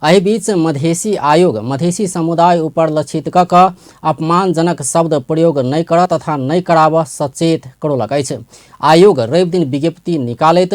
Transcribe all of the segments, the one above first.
एहि बीच मधेसी आयोग मधेसी समुदाय ऊपर लक्षित कऽ कऽ अपमानजनक शब्द प्रयोग नहि करऽ तथा नहि कराबऽ सचेत करौलक अछि। आयोग रवि दिन विज्ञप्ति निकालैत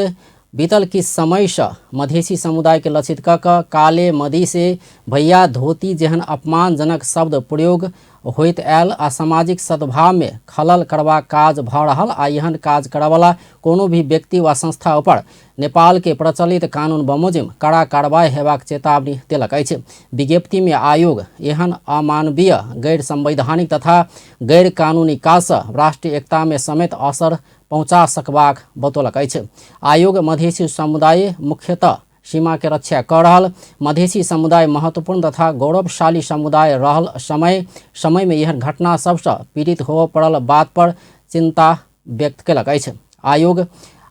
बीतल किछु समयसँ मधेसी समुदायके लक्षित कऽ कऽ काले मधेसी, भैया धोती जेहन अपमानजनक शब्द प्रयोग होइत आयल आ सामाजिक सद्भावमे खलल करबाक काज भऽ रहल आ एहन काज करऽवला कोनो भी व्यक्ति वा संस्था उपर नेपालके प्रचलित कानून बमोजिम कड़ा कारवाई हेबाक चेतावनी देलक अछि। विज्ञप्तिमे आयोग एहन अमानवीय, गैर संवैधानिक तथा गैर कानूनी काजसँ राष्ट्रिय एकतामे समेत असर पहुँचा सकबाक बतौलक अछि। आयोग मधेसी समुदाय मुख्यतः सीमाके रक्षा कऽ रहल मधेसी समुदाय महत्वपूर्ण तथा गौरवशाली समुदाय रहल समय समयमे एहन घटना सभसँ पीड़ित होबय पड़ल बात पर चिन्ता व्यक्त केलक अछि।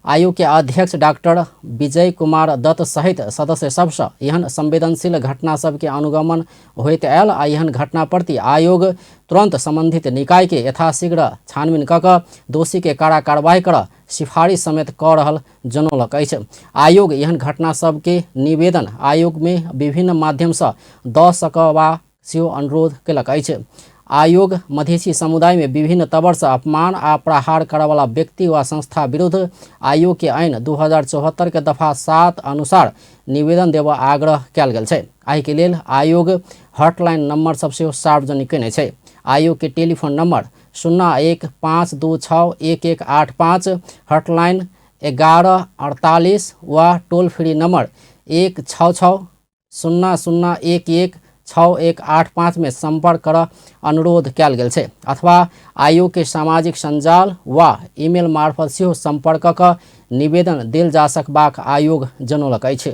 आयोग के अध्यक्ष डॉक्टर विजय कुमार दत्त सहित सदस्य सभसँ एहन संवेदनशील घटना सभके अनुगमन होइत आयल आ एहन घटना प्रति आयोग तुरंत संबंधित निकाय के यथाशीघ्र छानबीन कऽ कऽ दोषी के कड़ा कार्रवाई करऽ सिफारिश समेत कऽ रहल जनौलक अछि। आयोग एहन घटना सभके निवेदन आयोगमे विभिन्न माध्यमसँ दऽ सकबा सेहो अनुरोध केलक अछि। आयोग मधेसी समुदायमे विभिन्न तवरसँ अपमान आ प्रहार करऽवला व्यक्ति वा संस्था विरुद्ध आयोगके ऐन 2074 के दफा 7 अनुसार निवेदन देबऽ आग्रह कयल गेल छै। एहिके लेल आयोग हॉटलाइन नंबर सब सेहो सार्वजनिक केने छै। आयोग के टेलीफोन नंबर 0 1 5 2 6 1 1 8 5, हॉटलाइन 1148 वा टोल फ्री नंबर 1 6 6 0 0 1 1 6 1 8 5 में संपर्क करऽ अनुरोध कयल गेल छै अथवा आयोग के सामाजिक सञ्जाल वा ईमेल मार्फत सेहो संपर्क कऽ निवेदन देल जा सकबाक आयोग जनौलक अछि।